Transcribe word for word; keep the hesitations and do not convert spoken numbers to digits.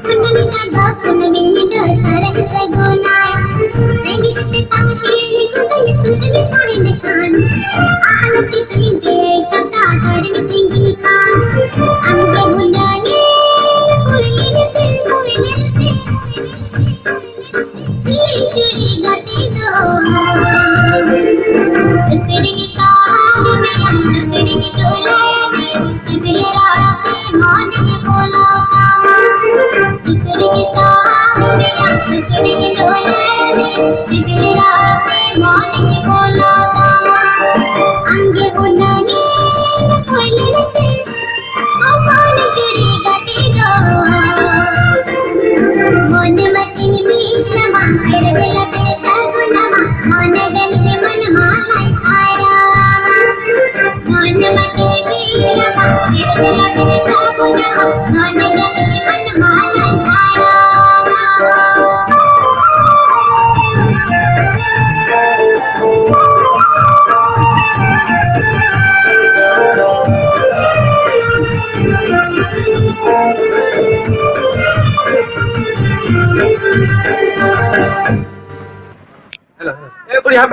ᱠᱩᱱᱟᱹᱢᱤ ᱪᱟᱸᱫᱚ ᱠᱩᱱᱟᱹᱢᱤ ᱧᱤᱫᱟᱹ ᱥᱟᱨᱮᱡ ᱥᱟᱹᱜᱩᱱᱟᱭ᱾ ᱨᱮᱸᱜᱮᱡ ᱛᱮᱛᱟᱝ ᱛᱤᱨᱤᱧ ᱠᱚᱫᱚᱧ ᱥᱩᱨ ᱨᱮ ᱛᱟᱦᱮᱸ ᱞᱮᱠᱷᱟᱱ, ᱟᱦᱞᱟ ᱥᱤᱛᱩᱝ ᱜᱮ ᱪᱷᱟᱛᱟ ᱫᱟᱨᱮ ᱛᱤᱸᱜᱩᱱ ᱠᱷᱟᱱ, ᱟᱢ ᱜᱮ ᱦᱩᱱᱟᱹᱝ ᱮᱢ ᱠᱩᱞᱤ ᱞᱮᱥᱮ, ᱠᱩᱞᱤ ᱞᱮᱥᱮ᱾ ᱪᱤᱲᱤ ᱪᱤᱲᱤ ᱜᱟᱛᱮ ᱫᱚ ᱥᱩᱠᱨᱤ ᱥᱟᱦᱟᱣ ᱢᱮᱭᱟ, ᱥᱩᱠᱨᱤ ᱫᱩᱞᱟᱹᱲ ᱢᱮ, ᱥᱤᱵᱤᱞ ᱨᱚᱲ ᱛᱮ ᱢᱚᱱ ᱜᱮ ᱯᱷᱩᱞᱟᱹᱣ ᱛᱟᱢᱟ᱾ ᱥᱩᱠᱨᱤ ᱥᱟᱦᱟᱣ ᱢᱮᱭᱟ, ᱥᱩᱠᱨᱤ ᱫᱩᱞᱟᱹᱲ ᱢᱮ, ᱥᱤᱵᱤᱞ ᱨᱚᱲ ᱛᱮ ᱢᱚᱱ ᱜᱮ ᱯᱷᱩᱞᱟᱹᱣ ᱛᱟᱢᱟ᱾ ᱟᱢ ᱜᱮ ᱦᱩᱱᱟᱹᱝ ᱮᱢ ᱠᱩᱞᱤ ᱞᱮᱥᱮ, ᱚᱢᱚᱱ ᱪᱩᱲᱤ ᱜᱟᱛᱮ ᱫᱚ᱾ ᱢᱚᱱᱮ ᱢᱟᱪᱤᱧ ᱵᱤᱞᱟᱢᱟ, ᱯᱮᱨᱮᱡ ᱞᱟᱛᱮ ᱥᱟᱹᱜᱩᱱᱟᱢᱟ, ᱢᱚᱱᱮ ᱜᱮ ᱱᱤᱡᱮ ᱢᱚᱱ ᱢᱟᱞᱟᱭ ᱟᱭᱨᱟᱢᱟ᱾ ᱢᱚᱱᱮ ᱢᱟᱪᱤᱧ ᱵᱤᱞᱟᱢᱟ, ᱯᱮᱨᱮᱡ ᱞᱟᱛᱮ ᱥᱟᱹᱜᱩᱱᱟᱢᱟ, ᱢᱚᱱᱮ ᱜᱮ ᱱᱤᱡᱮ ᱢᱚᱱ ᱢᱟᱞᱟᱭ ᱟᱭᱨᱟᱢᱟ᱾ Hello, hello. ᱮ ᱵᱩᱲᱦᱤ, ᱦᱟᱯᱮ,